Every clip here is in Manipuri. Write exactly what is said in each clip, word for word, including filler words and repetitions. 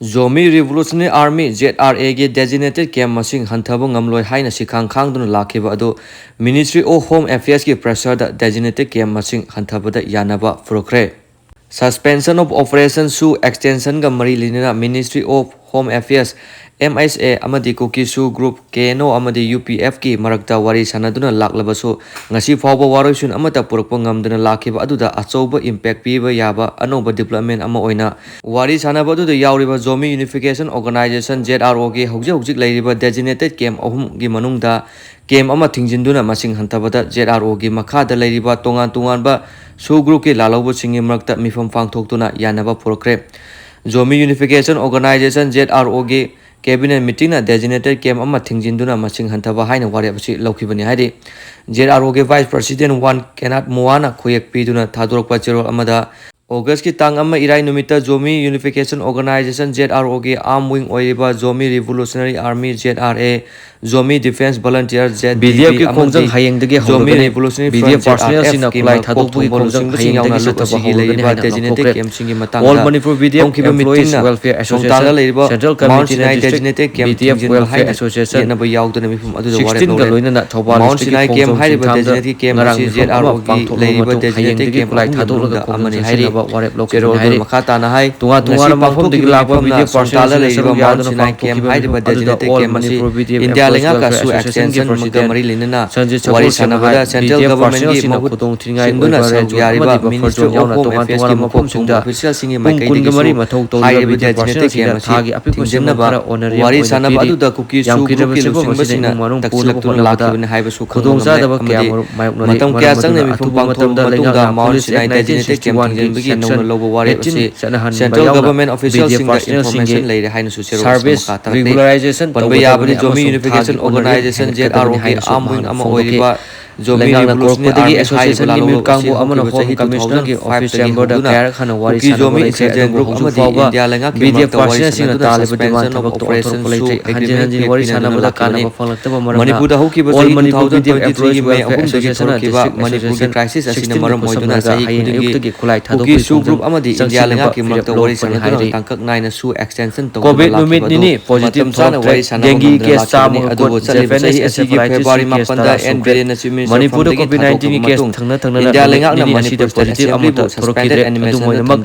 Zomi Revolutionary Army, Z R A ꯒꯤ designated camp ꯃꯁꯤꯡ ꯍꯟꯊꯕ ꯉꯝꯂꯣꯏ ꯍꯥꯏꯅ ꯁꯤꯈꯥꯡ ꯈꯥꯡꯗꯨꯅ ꯂꯥꯛꯈꯤꯕ ꯑꯗꯨ Ministry of Home Affairs ꯀꯤ pressure ꯗ designated camp ꯃꯁꯤꯡ ꯍꯟꯊꯕꯗ ꯌꯥꯅꯕ ꯄꯨꯔꯛꯈ꯭ꯔꯦ꯫ Suspension of Operation ꯁꯨ extension ꯒ ꯃꯔꯤ ꯂꯩꯅꯅ Ministry of Home Affairs, M H A ꯑꯃꯗꯤ Kuki Shu Group, K N O ꯑꯃꯗꯤ U P F ꯀꯤ ꯃꯔꯛꯇ ꯋꯥꯔꯤ ꯁꯥꯟꯅꯗꯨꯅ ꯂꯥꯛꯂꯕꯁꯨ, ꯉꯁꯤ ꯐꯥꯎꯕ ꯋꯥꯔꯣꯏꯁꯤꯟ ꯑꯃꯠꯇ ꯄꯨꯔꯛꯄ ꯉꯝꯗꯅ ꯂꯥꯛꯈꯤꯕ ꯑꯗꯨꯗ ꯑꯆꯧꯕ impact ꯄꯤꯕ ꯌꯥꯕ ꯑꯅꯧꯕ development ꯑꯃ ꯑꯣꯏꯅ, ꯋꯥꯔꯤ ꯁꯥꯟꯅꯕ ꯑꯗꯨꯗ ꯌꯥꯎꯔꯤꯕ Zomi Unification Organization, Z R O ꯒꯤ ꯍꯧꯖꯤꯛ ꯍꯧꯖꯤꯛ ꯂꯩꯔꯤꯕ designated camp ꯑꯍꯨꯝꯒꯤ ꯃꯅꯨꯡꯗ camp ꯑꯃ ꯊꯤꯡꯖꯤꯟꯗꯨꯅ ꯃꯁꯤꯡ ꯍꯟꯊꯕꯗ Z R O ꯒꯤ ꯃꯈꯥꯗ ꯂꯩꯔꯤꯕ ꯇꯣꯉꯥꯟ ꯇꯣꯉꯥꯟꯕ Shu Group ꯀꯤ ꯂꯥꯜꯍꯧꯕꯁꯤꯡꯒꯤ ꯃꯔꯛꯇ ꯃꯤꯐꯝ ꯄꯥꯡꯊꯣꯛꯇꯨꯅ ꯌꯥꯅꯕ ꯄꯨꯔꯛꯈ꯭ꯔꯦ꯫ Zomi Unification Organization, Z R O ꯒꯤ cabinet meeting ꯅ designated camp ꯑꯃ ꯊꯤꯡꯖꯤꯟꯗꯨꯅ ꯃꯁꯤꯡ ꯍꯟꯊꯕ ꯍꯥꯏꯅ ꯋꯥꯔꯦꯞ ꯑꯁꯤ ꯂꯧꯈꯤꯕꯅꯤ ꯍꯥꯏꯔꯤ꯫ Z R O ꯒꯤ Vice President Wan Kenat Moa ꯅ ꯈꯨꯌꯦꯛ ꯄꯤꯗꯨꯅ ꯊꯥꯗꯣꯔꯛꯄ ꯆꯦꯔꯣꯜ ꯑꯃꯗ, August ꯀꯤ ꯇꯥꯡ ꯑꯃ ꯏꯔꯥꯏ ꯅꯨꯃꯤꯠꯇ Zomi Unification Organization, Z R O ꯒꯤ arm wing ꯑꯣꯏꯔꯤꯕ Zomi Revolutionary Army, Z R A, Zomi Defense Volunteer, Z D V, V D F ꯀꯤ ꯈꯣꯡꯖꯪ ꯑꯃꯗꯤ ꯍꯌꯦꯡꯗꯒꯤ Zomi ꯍꯧꯔꯒꯅꯤ꯫ Revolutionary V D F Front, personnel ꯁꯤꯡꯅ Z R F ꯀꯤ ꯈꯨꯠꯂꯥꯏ ꯃꯀꯣꯛ ꯊꯥꯗꯣꯛꯄꯒꯤ ꯊꯣꯡꯕ ꯈꯣꯡꯖꯪ ꯂꯨꯆꯤꯡꯕꯁꯤꯡ ꯍꯌꯦꯡꯗꯒꯤ ꯌꯥꯎꯅ ꯆꯠꯊꯕ ꯂꯨꯞꯄꯁꯤꯒꯤ ꯍꯧꯔꯒꯅꯤ ꯂꯩꯔꯤꯕ ꯍꯥꯏꯅ designated ꯂꯥꯎꯊꯣꯛꯈ꯭ꯔꯦ꯫ Camp ꯁꯤꯡꯒꯤ ꯃꯇꯥꯡꯗ All Manipur V D F ꯍꯣꯡꯈꯤꯕ Employees meeting ꯅ Welfare ꯁꯣꯡꯇꯥꯅ Association, ꯂꯩꯔꯤꯕ Central Mount Committee Sinai District designated camp V D F ꯊꯤꯡꯖꯤꯟꯕ Welfare ꯍꯥꯏꯅ Association ꯌꯦꯠꯅꯕ ꯌꯥꯎꯗꯅ ꯃꯤꯐꯝ ꯑꯗꯨꯗ ꯋꯥꯔꯦꯞ ꯂꯧꯔꯦ꯫ ꯁꯤꯛꯁꯇꯤꯟꯒ ꯂꯣꯏꯅꯅ ꯃꯥꯎꯟ ꯁꯤꯅꯥꯏ designated camp ꯊꯤꯡꯖꯤꯟꯕ ꯍꯥꯏꯅ ꯌꯦꯠꯅꯕ ꯌꯥꯎꯗꯅ ꯃꯤꯐꯝ ꯑꯗꯨꯗ ꯋꯥꯔꯦꯞ ꯂꯧꯔꯦ꯫ ꯊꯧꯕꯥꯜ ꯃꯥꯎꯟ district ꯀꯤ ꯁꯤꯅꯥꯏ camp ꯈꯣꯡꯖꯣꯝ ꯍꯥꯏꯔꯤꯕ ꯆꯤꯡꯊꯥꯝꯗ designated camp ꯉꯔꯥꯡ ꯑꯁꯤ ꯃꯤꯐꯝ ꯑꯃ Z R O ꯒꯤ ꯄꯥꯡꯊꯣꯛꯂꯕ ꯂꯩꯔꯤꯕ ꯃꯇꯨꯡ designated ꯍꯌꯦꯡꯗꯒꯤ camp ꯈꯨꯠꯂꯥꯏ ꯑꯍꯨꯝꯒꯤ ꯊꯥꯗꯣꯛꯂꯒ ꯃꯅꯨꯡꯗ ꯈꯣꯡꯖꯪ ꯑꯃꯅꯤ ꯍꯥꯏꯔꯤ꯫ ꯆꯠꯁꯤꯟꯅꯕ ꯋꯥꯔꯦꯞ ꯂꯧꯈꯤꯕꯅꯤ ꯆꯦꯔꯣꯜꯗꯨꯅ ꯍꯥꯏꯔꯤ꯫ ꯃꯈꯥ ꯇꯥꯅ ꯍꯥꯏ, ꯇꯣꯉꯥꯟ ꯉꯁꯤ ꯇꯣꯉꯥꯟꯕ ꯃꯐꯝꯗꯒꯤ ꯄꯥꯡꯊꯣꯛꯈꯤꯕ ꯂꯥꯛꯄ ꯃꯤꯐꯝꯅ V D F ꯁꯣꯡꯇꯥꯜꯗ personnel ꯁꯤꯡꯅ ꯂꯩꯔꯤꯕ ꯁꯔꯨꯛ ꯃꯥꯎꯟ ꯌꯥꯗꯨꯅ ꯁꯤꯅꯥꯏ ꯄꯥꯡꯊꯣꯛꯈꯤꯕ camp ꯍꯥꯏꯔꯤꯕ ꯃꯤꯐꯝ ꯑꯗꯨꯗ designated All camp ꯑꯁꯤ Manipur V D F India Employees ꯂꯩꯉꯥꯛꯀ Welfare ꯁꯨ Association ꯒꯤ extension ꯃꯒ president ꯃꯔꯤ ꯂꯩꯅꯅ ꯁꯟꯖꯤꯠ ꯋꯥꯔꯤ ꯁꯒꯣꯜꯁꯦꯝꯅ ꯁꯥꯟꯅꯕꯗ ꯍꯥꯏ, Central Government ꯒꯤ V D F personnel ꯁꯤꯡꯅ ꯃꯍꯨꯠ ꯈꯨꯗꯣꯡ ꯊꯤꯅꯤꯡꯉꯥꯏ ꯁꯤꯟꯗꯨꯅ ꯑꯣꯏꯕ ꯁꯔꯨꯛ ꯌꯥꯔꯤꯕ ꯃꯅꯤꯄꯨꯔ ꯕꯤ ꯗꯤ ꯑꯦꯐ ꯄꯥꯔꯁꯣꯅꯦꯜꯁꯤꯡꯅ ꯈꯨꯗꯣꯡ ꯊꯤꯅꯤꯡꯉꯥꯏ ꯑꯣꯏꯕ ꯃꯐꯝꯁꯤꯡꯗ ꯄꯨꯡ ꯀꯨꯟꯒ ꯃꯔꯤ ꯃꯊꯧ ꯇꯧꯔꯤꯕ ꯍꯥꯏꯔꯤꯕ ꯕꯤ ꯗꯤ ꯑꯦꯐ ꯄꯥꯔꯁꯣꯅꯦꯜꯁꯤꯡꯗ ꯊꯥꯒꯤ ꯑꯄꯤꯛꯄ ꯁꯦꯟꯐꯝ ꯈꯔ ꯑꯣꯟꯅꯔꯦ ꯍꯥꯏꯅ ꯄꯤꯔꯤ꯫ ꯌꯥꯝꯈꯤꯗ꯭ꯔꯕꯁꯤꯕꯨ ꯃꯁꯤꯗ ꯏꯃꯨꯡ ꯃꯅꯨꯡ ꯄꯨꯝꯅꯃꯛ ꯍꯌꯦꯡꯗꯒꯤ ꯄꯨꯂꯞ ꯌꯥꯝꯈꯤꯗ꯭ꯔꯕꯁꯤꯕꯨ ꯃꯁꯤꯗ ꯏꯃꯨꯡ ꯃꯅꯨꯡ ꯄꯨꯝꯅꯃꯛꯇ ꯄꯨꯜꯂꯛꯇꯨꯅ ꯂꯥꯛꯈꯤꯕꯅꯤ ꯍꯥꯏꯕꯁꯨ ꯈꯪꯍꯟꯅꯤꯡꯂꯤ꯫ ꯈꯨꯗꯣꯡꯆꯥꯗꯕ ꯀꯌꯥ ꯃꯔꯨꯝ ꯃꯥꯌꯣꯛꯅꯔꯤ꯫ ꯃꯔꯝ ꯑꯗꯨꯅ ꯑꯊꯨꯕ ꯃꯇꯝꯗ ꯂꯩꯉꯥꯛꯅ ꯄꯨꯂꯤꯁ ꯑꯦꯛ ꯅꯥꯏꯟꯇꯤꯟ ꯁꯤꯛꯁꯇꯤ ꯋꯥꯟꯒꯤ ꯁꯦꯟꯇ꯭ꯔꯦꯜ ꯒꯚꯔꯟꯃꯦꯟꯠ ꯑꯣꯐꯤꯁꯤꯌꯦꯜꯁꯤꯡꯗ ꯏꯟꯐꯣꯔꯃꯦꯁꯟ ꯂꯩꯔꯦ ꯍꯥꯏꯅꯁꯨ ꯆꯠꯅꯍꯟꯕ ꯌꯥꯎꯅ ꯕꯤ ꯗꯤ ꯑꯦꯐ ꯄꯥꯔꯁꯣꯅꯦꯜꯁꯤꯡꯅ ꯊꯤꯡꯖꯤꯟꯕꯒꯤ ꯅꯧꯅ ꯂꯧꯕ ꯋꯥꯔꯦꯞ ꯑꯁꯤ ꯁꯦꯟꯇ꯭ꯔꯦꯜ ꯒꯚꯔꯟꯃꯦꯟꯠ ꯑꯣꯐꯤꯁꯤꯌꯦꯜꯁꯤꯡꯗ ꯏꯟꯐꯣꯔꯃꯦꯁꯟ ꯂꯩꯔꯦ ꯍꯥꯏꯅꯁꯨ ꯆꯦꯔꯣꯜ ꯑꯁꯤꯅ ꯃꯈꯥ ꯇꯥꯔꯛꯂꯤ꯫ ꯄꯟꯕ ꯌꯥꯕꯗꯤ ꯖꯣꯃꯤ ꯌꯨꯅꯤꯐꯤꯀꯦꯁꯟ ꯑꯣꯔꯒꯅꯥꯏꯖꯦꯁꯟ, ꯖꯦ ꯑꯥꯔ ꯑꯣꯒꯤ ꯑꯥꯔꯝ ꯋꯤꯡ ꯑꯃ ꯑꯣꯏꯔꯤꯕ ꯂꯩꯉꯥꯛꯅ ꯀꯣꯔꯄꯗꯒꯤ ꯑꯦꯁꯣꯁꯤꯌꯦꯁꯟꯒꯤ ꯃꯤꯍꯨꯠ ꯀꯥꯡꯕꯨ ꯑꯃꯅ ꯍꯣꯝ ꯀꯃꯤꯁꯅꯔꯒꯤ ꯑꯣꯐꯤꯁ ꯆꯦꯝꯕꯔꯗ ꯀꯌꯥꯔꯛ ꯍꯥꯟꯅ ꯋꯥꯔꯤ ꯁꯥꯟꯅꯕ ꯂꯩꯈ꯭ꯔꯦ, ꯑꯗꯨꯕꯨ ꯍꯧꯖꯤꯛ ꯐꯥꯎꯕ ꯕꯤ ꯗꯤ ꯑꯦꯐ ꯄꯥꯔꯁꯅꯦꯜꯁꯤꯡꯅ ꯇꯥꯜꯂꯤꯕ ꯗꯤꯃꯥꯟ ꯊꯕꯛꯇ ꯑꯣꯟꯊꯣꯔꯛꯄ ꯂꯩꯇ꯭ꯔꯦ꯫ ꯍꯟꯖꯤꯟ ꯍꯟꯖꯤꯟ ꯋꯥꯔꯤ ꯁꯥꯟꯅꯕꯗ ꯀꯥꯟꯅꯕ ꯐꯪꯂꯛꯇꯕ ꯃꯔꯝꯅ All Manipur B D F Employees Welfare Association ꯅ ꯗꯤꯁꯇ꯭ꯔꯤꯛ ꯑꯦꯁꯣꯁꯤꯌꯦꯁꯟ ꯁꯤꯛꯁꯇꯤꯟꯕꯨ ꯈꯨꯠꯁꯝꯅꯔꯒ ꯍꯌꯦꯡ ꯑꯌꯨꯛꯇꯒꯤ ꯈꯨꯠꯂꯥꯏ ꯊꯥꯗꯣꯛꯄꯒꯤ ꯊꯧꯔꯝ ꯆꯪꯁꯤꯟꯅꯕ ꯐꯤꯔꯦꯞ ꯂꯧꯔꯛꯄꯅꯤ ꯍꯥꯏꯔꯤ꯫ ꯀꯣꯚꯤꯗ ꯅꯨꯃꯤꯠ ꯅꯤꯅꯤ ꯄꯣꯖꯤꯇꯤꯚ ꯊꯣꯛꯂꯛꯇ꯭ꯔꯦ꯫ ꯗꯦꯡꯒꯤ ꯀꯦꯁ ꯆꯥꯝꯃꯒ ꯀꯨꯟ, ꯖꯦꯐꯦꯅꯤꯁ ꯑꯦꯟꯁꯦꯐꯦꯂꯥꯏꯇꯤꯁꯀꯤ ꯀꯦꯁ ꯇꯔꯥ ꯁꯨꯈ꯭ꯔꯦ꯫ ꯃꯅꯤꯄꯨꯔꯗ ꯀꯣꯚꯤꯗ ꯅꯥꯏꯟꯇꯤꯟꯒꯤ ꯀꯦꯁ ꯊꯪꯅ ꯊꯪꯅꯅ ꯅꯨꯃꯤꯠ ꯅꯤꯅꯤ ꯑꯁꯤꯗ ꯄꯣꯖꯤꯇꯤꯚ ꯑꯃꯠꯇ ꯊꯣꯔꯛꯈꯤꯗ꯭ꯔꯦ꯫ ꯑꯗꯨꯝ ꯑꯣꯏꯅꯃꯛ,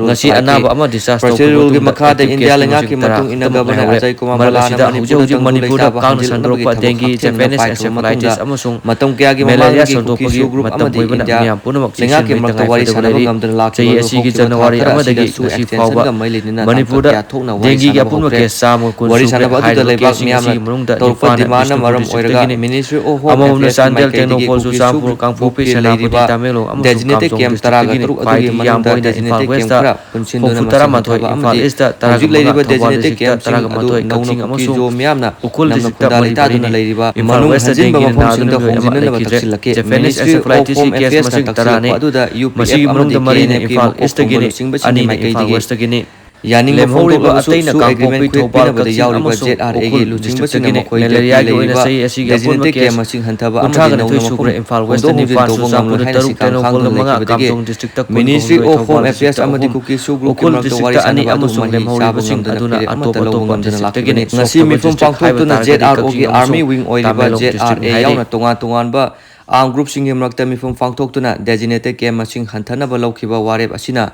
ꯉꯁꯤ ꯑꯅꯥꯕ ꯑꯃ ꯗꯤꯁꯆꯥꯔꯖ ꯇꯧꯔꯛꯄꯒꯤ ꯃꯇꯨꯡꯗ ꯑꯦꯛꯇꯤꯚ ꯀꯦꯁꯀꯤ ꯃꯁꯤꯡ ꯇꯔꯥ ꯈꯛꯇꯃꯛ ꯂꯩꯍꯧꯔꯦ꯫ ꯃꯔꯛ ꯑꯁꯤꯗ ꯍꯧꯖꯤꯛ ꯍꯧꯖꯤꯛ ꯃꯅꯤꯄꯨꯔꯗ ꯀꯥꯡꯅ ꯁꯟꯗꯣꯔꯛꯄ ꯗꯦꯡꯒꯤ, ꯖꯦꯐꯦꯅꯤꯁ ꯑꯦꯟꯁꯦꯐꯦꯂꯥꯏꯇꯤꯁ ꯑꯃꯁꯨꯡ ꯃꯦꯂꯦꯔꯤꯌꯥ ꯁꯟꯗꯣꯛꯄꯒꯤ ꯃꯇꯝ ꯑꯣꯏꯕꯅ ꯃꯤꯌꯥꯝ ꯄꯨꯝꯅꯃꯛ ꯆꯦꯛꯁꯤꯟꯕꯒꯤ ꯇꯉꯥꯏ ꯐꯗꯕ ꯂꯩꯔꯦ꯫ ꯆꯍꯤ ꯑꯁꯤꯒꯤ ꯖꯅꯋꯥꯔꯤ ꯑꯃꯗꯒꯤ ꯉꯁꯤ ꯐꯥꯎꯕ ꯃꯅꯤꯄꯨꯔꯗ ꯗꯦꯡꯒꯤꯒꯤ ꯑꯄꯨꯟꯕ ꯀꯦꯁ ꯆꯥꯝꯃꯒ ꯀꯨꯟ ꯁꯨꯈ꯭ꯔꯦ꯫ ꯍꯥꯏꯔꯤꯕ ꯀꯦꯁꯁꯤꯡ ꯑꯁꯤꯒꯤ ꯃꯅꯨꯡꯗ ꯅꯤꯄꯥꯟꯅ ꯕꯤꯁꯅꯨꯄꯨꯔ ꯗꯤꯁꯇ꯭ꯔꯤꯛꯇꯒꯤꯅꯤ꯫ ꯑꯃꯝꯕꯝꯅ ꯆꯥꯟꯗꯦꯜ, ꯇꯦꯡꯅꯧꯄꯜ, ꯆꯨꯔꯆꯥꯟꯄꯨꯔ, ꯀꯥꯡꯄꯣꯛꯄꯤ, ꯁꯦꯅꯥꯄꯇꯤ, ꯇꯃꯦꯡꯂꯣꯡ ꯑꯃꯁꯨꯡ ꯀꯥꯝꯖꯣꯡ ꯗꯤꯁꯇ꯭ꯔꯤꯛꯇꯒꯤꯅꯤ꯫ ꯈ꯭ꯋꯥꯏꯗꯒꯤ ꯌꯥꯝꯕ ꯑꯣꯏꯅ ꯏꯝꯐꯥꯜ ꯋꯦꯁꯇ ꯇꯔꯥꯒ ꯃꯉꯥ, ꯊꯧꯕꯥꯜ ꯗꯤꯁꯇ꯭ꯔꯤꯛꯇꯒꯤꯅꯤ꯫ ꯀꯌꯥꯝ ꯑꯣꯏꯅ ꯏꯝꯐꯥꯜ ꯋꯦꯁꯇ ꯇꯔꯥꯒ ꯃꯔꯤ ꯐꯥꯎꯕ ꯂꯩꯈꯤꯗ꯭ꯔꯦ꯫ ꯏꯝꯐꯥꯜ ꯋꯦꯁꯇ ꯗꯦꯡꯒꯤ ꯅꯥꯗꯨꯅ ꯃꯤꯑꯣꯏ ꯑꯃ ꯂꯩꯈꯤꯗ꯭ꯔꯦ꯫ ꯖꯦꯐꯦꯅꯤꯁ ꯑꯦꯟꯁꯦꯐꯦꯂꯥꯏꯇꯤꯁꯀꯤ ꯀꯦꯁ ꯃꯁꯤꯡ ꯇꯔꯥꯅꯤ꯫ ꯃꯁꯤꯒꯤ ꯃꯅꯨꯡꯗ ꯃꯔꯤꯅ ꯏꯝꯐꯥꯜ ꯏꯁꯇꯒꯤꯅꯤ꯫ ꯂꯦꯝꯍꯧꯔꯤꯕ ꯑꯇꯩꯅ ꯀꯥꯡꯄꯣꯛꯄꯤ, ꯊꯧꯕꯥꯜ, ꯀꯛꯆꯤꯡ ꯑꯃꯁꯨꯡ ꯎꯈ꯭ꯔꯨꯜ ꯗꯤꯁꯇ꯭ꯔꯤꯛꯇꯒꯤꯅꯤ꯫ ꯃꯦꯂꯦꯔꯤꯌꯥꯒꯤ ꯑꯣꯏꯅ ꯆꯍꯤ ꯑꯁꯤꯒꯤ ꯑꯄꯨꯟꯕ ꯀꯦꯁ ꯀꯨꯟꯊ꯭ꯔꯥꯒ ꯅꯤꯊꯣꯏ ꯁꯨꯈ꯭ꯔꯦ꯫ ꯏꯝꯐꯥꯜ ꯋꯦꯁꯇ ꯅꯤꯄꯥꯟ, ꯆꯨꯔꯆꯥꯟꯄꯨꯔꯗ ꯇꯔꯨꯛ, ꯇꯦꯡꯅꯧꯄꯜꯗ ꯃꯉꯥ, ꯀꯥꯝꯖꯣꯡ ꯗꯤꯁꯇ꯭ꯔꯤꯛꯇ ꯀꯨꯟ, ꯈꯣꯡꯖꯣꯝ ꯊꯧꯕꯥꯜ ꯗꯤꯁꯇ꯭ꯔꯤꯛꯇ ꯑꯍꯨꯝ꯫ ꯎꯈ꯭ꯔꯨꯜ ꯗꯤꯁꯇ꯭ꯔꯤꯛꯇ ꯑꯅꯤ ꯑꯃꯁꯨꯡ ꯂꯦꯝꯍꯧꯔꯤꯕꯁꯤꯡ ꯑꯗꯨꯅ ꯑꯇꯣꯞ ꯑꯇꯣꯞꯄ ꯗꯤꯁꯇ꯭ꯔꯤꯛꯇꯒꯤꯅꯤ꯫ ꯉꯁꯤ ꯁꯣꯛꯇꯕ ꯃꯤꯐꯝ ꯗꯤꯁꯇ꯭ꯔꯤꯛ ꯍꯥꯏꯕ ꯄꯥꯡꯊꯣꯛꯇꯨꯅ ꯇꯥꯔꯒꯗꯤ ꯖꯦꯠ ꯑꯥꯔ ꯑꯣꯒꯤ ꯀꯛꯆꯤꯡ ꯑꯃꯁꯨꯡ ꯑꯥꯔꯃꯤ ꯋꯤꯡ ꯑꯣꯏꯔꯤꯕ ꯇꯃꯦꯡꯂꯣꯡ ꯖꯦꯠ ꯑꯥꯔ ꯑꯦ ꯗꯤꯁꯇ꯭ꯔꯤꯛꯅꯤ ꯍꯥꯏꯔꯤ꯫ ꯌꯥꯎꯅ ꯇꯣꯉꯥꯟ ꯇꯣꯉꯥꯟꯕ ꯑꯥꯔꯝ ꯒ꯭ꯔꯨꯞꯁꯤꯡꯒꯤ ꯃꯔꯛꯇ ꯃꯤꯐꯝ ꯄꯥꯡꯊꯣꯛꯇꯨꯅ ꯗꯦꯖꯤꯅꯦꯇꯦꯗ ꯀꯦꯝꯞ ꯃꯁꯤꯡ ꯍꯟꯊꯅꯕ ꯂꯧꯈꯤꯕ ꯋꯥꯔꯦꯞ ꯑꯁꯤꯅ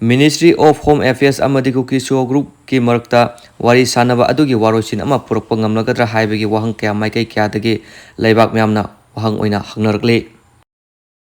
Ministry of Home Affairs ꯑꯃꯗꯤ ꯀꯨꯀꯤ ꯁꯨꯑꯣ ꯒ꯭ꯔꯨꯞꯀꯤ ꯃꯔꯛꯇ ꯋꯥꯔꯤ ꯁꯥꯅꯕ ꯑꯗꯨꯒꯤ ꯋꯥꯔꯣꯏꯁꯤꯟ ꯑꯃ ꯄꯨꯔꯛꯄ ꯉꯝꯂꯒꯗ꯭ꯔꯥ ꯍꯥꯏꯕꯒꯤ ꯋꯥꯍꯪ ꯀꯌꯥ ꯃꯥꯏꯀꯩ ꯀꯌꯥꯗꯒꯤ ꯂꯩꯕꯥꯛ ꯃꯤꯌꯥꯝꯅ ꯋꯥꯍꯪ ꯑꯣꯏꯅ ꯍꯪꯅꯔꯛꯂꯤ꯫